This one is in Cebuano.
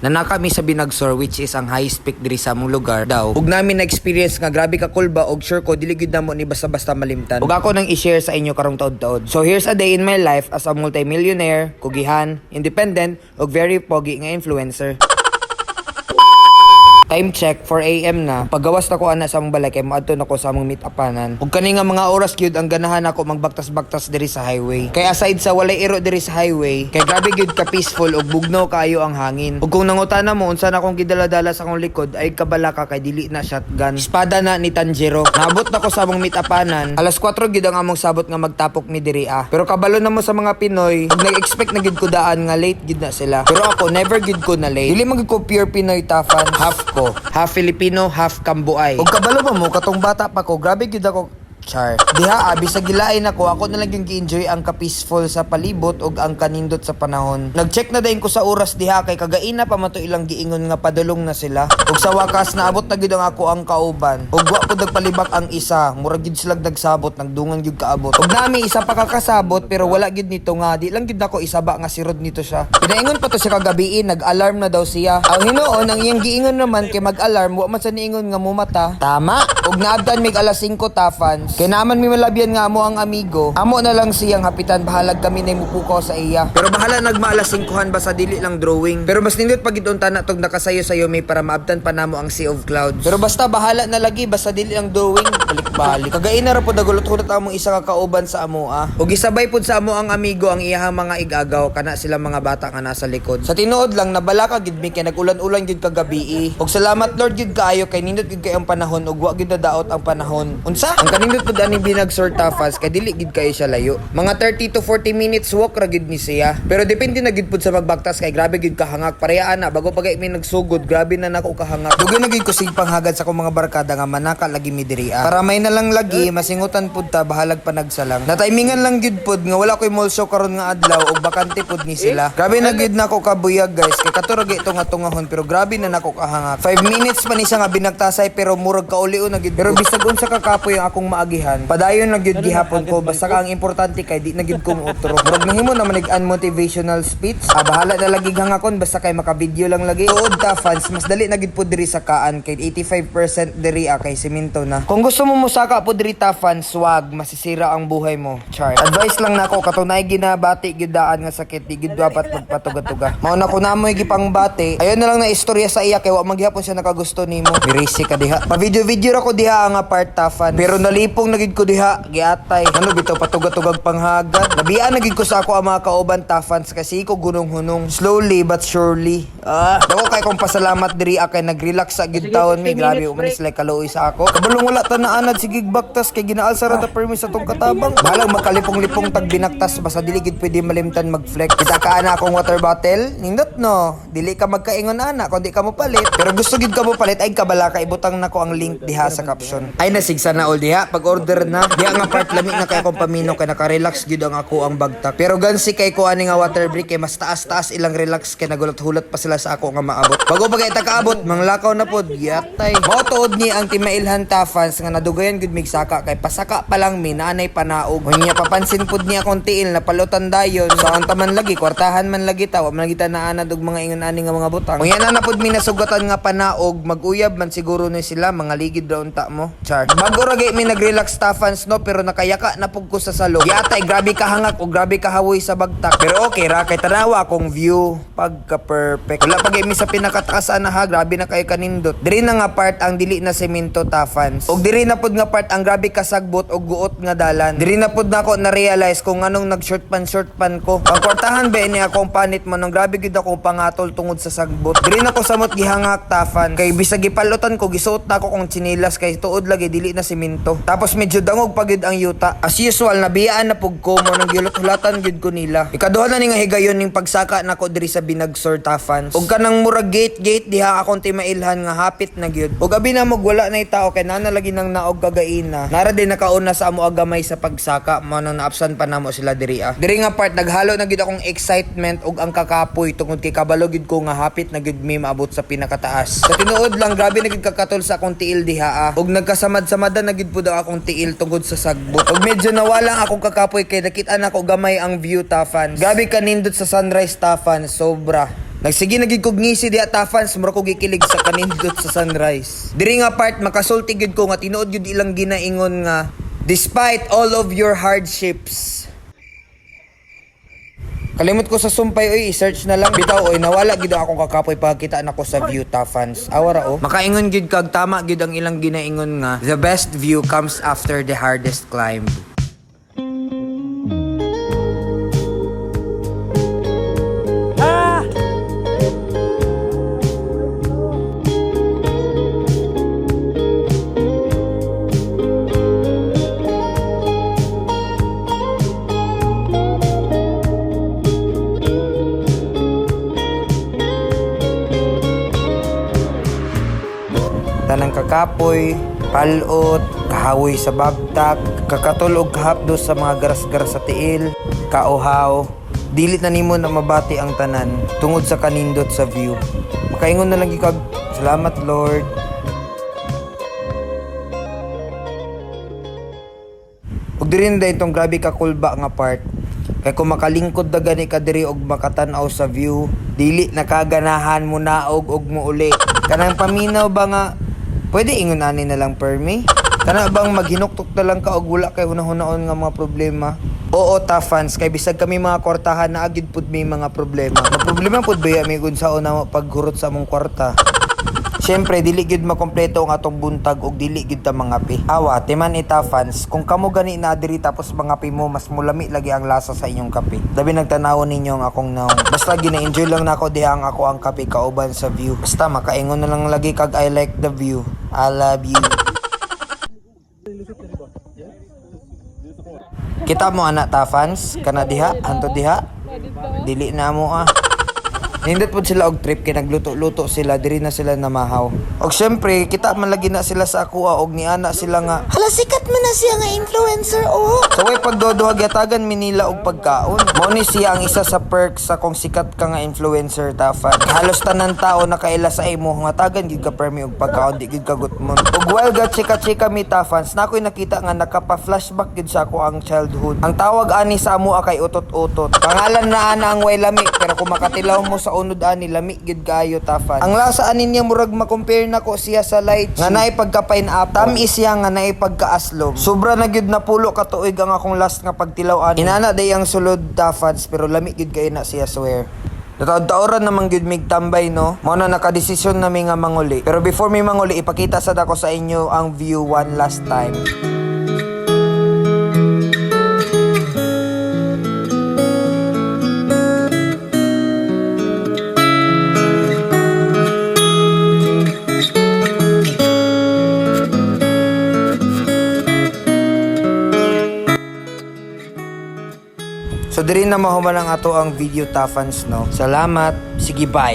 Nanaka mi sa Binagsor, which is ang highest peak diri sa among lugar daw. Ug namin na experience nga grabe ka kulba og sure ko dili gyud namo ni basta-basta malimtan. Ug ako nang i-share sa inyo karong taod-taod. So here's a day in my life as a multimillionaire, kugihan, independent ug very pogi nga influencer. Time check, 4 a.m. na. Paggawas na ko ana sa among balay kay moadto na ko sa among meet-upanan. Ug kani nga mga oras gyud ang ganahan ako magbaktas-baktas diri sa highway. Kay aside sa walay iro diri sa highway, kay grabe gyud ka peaceful ug bugnaw kaayo ang hangin. Ug kung nangutana mo unsa na akong gidala-dala sa akong likod, ay kabala ka kay dili na shotgun. Espada na ni Tanjiro. Naabot na ko sa among meet-upanan. Alas 4 gyud ang among sabot nga magtapok mi diri ah. Pero kabalo na mo sa mga Pinoy, ug nag-expect na gyud ko daan nga late gyud na sila. Pero ako never gyud ko na late. Dili man gyud ko pure Pinoy, tafan, half ko. Half Filipino, half Kambuay. Ug kabalo ba mo katong bata pa ko, grabe gyud ako. Char. Diha abi sa gilain ako, ako na lang yung gi-enjoy ang ka-peaceful sa palibot ug ang kanindot sa panahon. Nag-check na dayon ko sa oras diha kay kagaina pa man to ilang giingon nga padulong na sila. Ug sa wakas naabot na gyud ang ako ang kauban. Ug wa pud nagpalibak ang isa, murag gyud sila nagsabot, nagdungan gyud kaabot. Ug nami isa pa kakasabot pero wala gyud nito nga di lang gyud nako isaba nga sirod nito siya. Pinaingon pa to siya kagabi, nag-alarm na daw siya. Ang hinuon ang iyang giingon naman kay mag-alarm, wa man sa niingon nga mumata. Tama. Ug naabtan mig alas 5, tafans. Kay naman mi malabyan nga amo ang amigo. Amo na lang siyang hapitan, bahalag kami na mupukaw sa iya. Pero bahala nagma alas 5 basta dili lang drawing. Pero mas nindot pag unta na tog nakasayo-sayo may para maabtan pa namo ang Sea of Clouds. Pero basta bahala na lagi basta dili lang drawing, balik-balik. Kagaina ra pod nagulot-hulot among isa ka kauban sa amo ah. Ug isabay pod sa amo ang amigo ang iyahang mga igagaw kana sila mga bata nga nasa likod. Sa tinuod lang nabalaka gid mi kay nag-ulan-ulan gid kagabi. Ug salamat Lord gid kaayo kay nindot gid kay ang panahon ug wa gid nadaot ang panahon. Unsa? Ang kanindot pud aning Binagsor, tafans, kay dili gid kayo siya layo. Mga 30 to 40 minutes walk ra gid ni siya. Pero depende na gid pud sa magbaktas kay grabe gid kahangak. Pareha ana bago pa gay mi nagsugod, grabe na nako kahangak. Dugay na gid ko sig panghagad sa akong mga barkada nga manaka lagi mi diri ah. Para may na lang lagi masingutan pud ta bahalag pa nagsalang. Nataymingan lang gid pud nga wala koy mall show karon nga adlaw ug bakante pud ni sila. Grabe na gid nako kabuyag, guys, kay kato ra gyud nga tungahon pero grabe na nako kahangak. 5 minutes pa ni siya nga binagtasay pero murag kaulio na gid. Pero bisag unsa ka kapoy ang akong maagihan, padayon lang gyud gihapon ko basta ka ang importante kay di na gyud ko muutro. Murag nahimo naman ig unmotivational speech. Ah, bahala na lagi hangakon basta kay maka-video lang lagi. Tuod ta, fans, mas dali na gid po diri sa kaan kay 85% diri ah, kay semento na. Kung gusto mo musaka po diri, ta fans, wag, masisira ang buhay mo. Char. Advice lang nako katunay ginabati gyud daan nga sakit di gyud dapat magpatuga-tuga. Mao na ko namoy gipangbati. Ayon na lang na istorya sa iya kay wa man gihapon siya nakagusto nimo. Mirisi ka diha. Pa video-video ra ko diha nga part, ta fans. Pero nalipong na gid ko diha, giatay. Ano bitaw patuga-tugag panghagad. Nabiyaan na gid ko sa ako ang mga kauban, ta fans, kasi ko gunong-hunong. Slowly but surely. Ah, dako kay kong pasalamat diri ah, kay nag-relax sa gid taon mi. Grabe umanis like kaluoy sa ako. Kabulong wala ta naanad sige baktas kay ginaalsa ra ta permis sa tong katabang. Bahalang magkalipong-lipong tag binaktas basta dili gid pwede malimtan mag-flex. Kita ka ana akong water bottle, nindot no. Dili ka magkaingon ana kon di ka mo palit. Pero gusto gid ka mo palit ay kabala ka ibutang nako ang link diha sa caption. Ay nasigsa na all diha pag order na. Diha nga part lami na kay akong pamino kay naka-relax gid ang ako ang bagtak. Pero gansi kay ko ani nga water break kay mas taas-taas ilang relax kay nagulat-hulat pa sila sa ako nga maabot. Bago pa kay ta kaabot, manglakaw na pod yatay. Mao tuod ni ang timailhan, ta fans, nga nadugayan gud mig saka kay pasaka pa lang mi naanay panaog. Unya papansin pud niya akong tiil na palutan dayon. So ang taman lagi kwartahan man lagi ta, wa man lagi ta naanad og mga ingon ani nga mga butang. Unya na na pud mi nasugatan nga panaog, mag-uyab man siguro ni sila mga ligid ra unta mo. Char. Bago ra gay mi nag-relax, ta fans, no, pero nakayaka na pud ko sa salo. Yatay grabe kahangak o grabe kahawoy sa bagtak. Pero okay ra kay tanawa akong view pagka perfect. Wala pa gay mi sa pinakataas ana ha, grabe na kayo kanindot. Diri na nga part ang dili na semento, ta fans. Og diri na pud nga part ang grabe kasagbot og guot nga dalan. Diri na pud nako na realize kung anong nag short pan ko. Ang kwartahan ba ni akong panit mo nang grabe gid akong pangatol tungod sa sagbot. Diri na ko samot gihangak, tafan. Kay bisag gipalutan ko gisuot na ako kong tsinilas kay tuod lagi dili na semento. Tapos medyo dangog pa gid ang yuta. As usual nabiyaan na pug ko mo nang gilot-hulatan gid ko nila. Ikaduha na ni nga higayon ning pagsaka nako diri sa Binagsor, ta fans. Ug kanang murag gate gate diha akong timailhan nga hapit na gyud. Ug abi na mo wala na tao kay nana lagi nang naog kagaina. Nara din nakauna sa amo agamay sa pagsaka mo nang naabsan pa namo sila diri ah. Diri nga part naghalo na gyud akong excitement ug ang kakapoy tungod kay kabalo gyud ko nga hapit na gyud mi maabot sa pinakataas. Sa tinuod lang grabe na gyud kakatol sa akong tiil diha ah. Ug nagkasamad-samadan na gyud pud ang akong tiil tungod sa sagbot. Ug medyo nawala ang akong kakapoy kay nakita nako gamay ang view, ta fans. Grabe kanindot sa sunrise, ta fans, sobra. Nagsige na gid kog ngisi diha, tafans, mura ko gikilig sa kanindot sa sunrise. Diri nga part makasulti gyud ko nga tinuod gyud ilang ginaingon nga despite all of your hardships. Kalimot ko sa sumpay oy, i-search na lang bitaw oy, nawala gid ang akong kakapoy pagkita nako sa view, tafans. Awara oh. Makaingon gid kag tama gid ang ilang ginaingon nga the best view comes after the hardest climb. Tanang kakapoy, palot, kahawoy sa babtak, kakatulog kahapdos sa mga garas-garas sa tiil, kauhaw. Dili na nimo na mabati ang tanan tungod sa kanindot sa view. Makaingon na lang gyud kag salamat, Lord. Ug diri na itong grabe ka kulba nga part. Kay kung makalingkod na gani ka diri og makatan-aw sa view, dili nakaganahan mo naog og muuli. Kanang paminaw ba nga pwede ingon ani na lang permi? Kana bang maghinuktok na lang ka og wala kay hunahunahon nga mga problema? Oo, ta fans, kay bisag kami mga kwartahan na agid pud may mga problema. Problema pud ba mi kung sa una paghurot sa among kwarta? Siyempre, dili gyud makompleto ang atong buntag og dili gyud ta mangape. Awa, timan ita fans, kung kamo gani na diri tapos mangape mo, mas mulami lagi ang lasa sa inyong kape. Labi nagtanaw ninyo ang akong naong. Basta gina-enjoy lang nako diha ang ako ang kape kauban sa view. Basta makaingon na lang lagi kag I like the view. I love you. Kita mo ana ta fans, kana diha, anto diha. Dili na mo ah. Nindot pod sila og trip kay nagluto-luto sila diri na sila namahaw. Og syempre kita man lagi na sila sa akoa og niana sila nga Hala, sikat man na siya nga influencer, oh. So way pagdoduha gyatagan mi nila og pagkaon. Mao ni siya ang isa sa perks sa kung sikat ka nga influencer, tafan. Halos tanan tao nakaila sa imo nga tagan gyud ka permi og pagkaon, di gyud ka gutmon. Ug while ga chika-chika mi, tafans, nakoy nakita nga nakapa-flashback gyud sa ako ang childhood. Ang tawag ani sa amoa kay utot-utot. Pangalan na ana ang way lami pero kung makatilaw mo sa unod ani lami gyud kaayo, tafan. Ang lasa ani niya murag ma-compare nako siya sa lychee nga naay pagka pineapple. Tam-is siya nga naay pagkaaslom. Sobra na gyud na pulo ka tuig ang akong last nga pagtilaw ani. Inana day ang sulod, tafans, pero lami gyud kaayo na siya, swear. Nataod-taoran naman gyud mig tambay no. Mao na nakadesisyon na mi nga manguli. Pero before mi manguli, ipakita sad ako sa inyo ang view one last time. So diri na mahuman ang ato ang video, tafans no. Salamat. Sige, bye.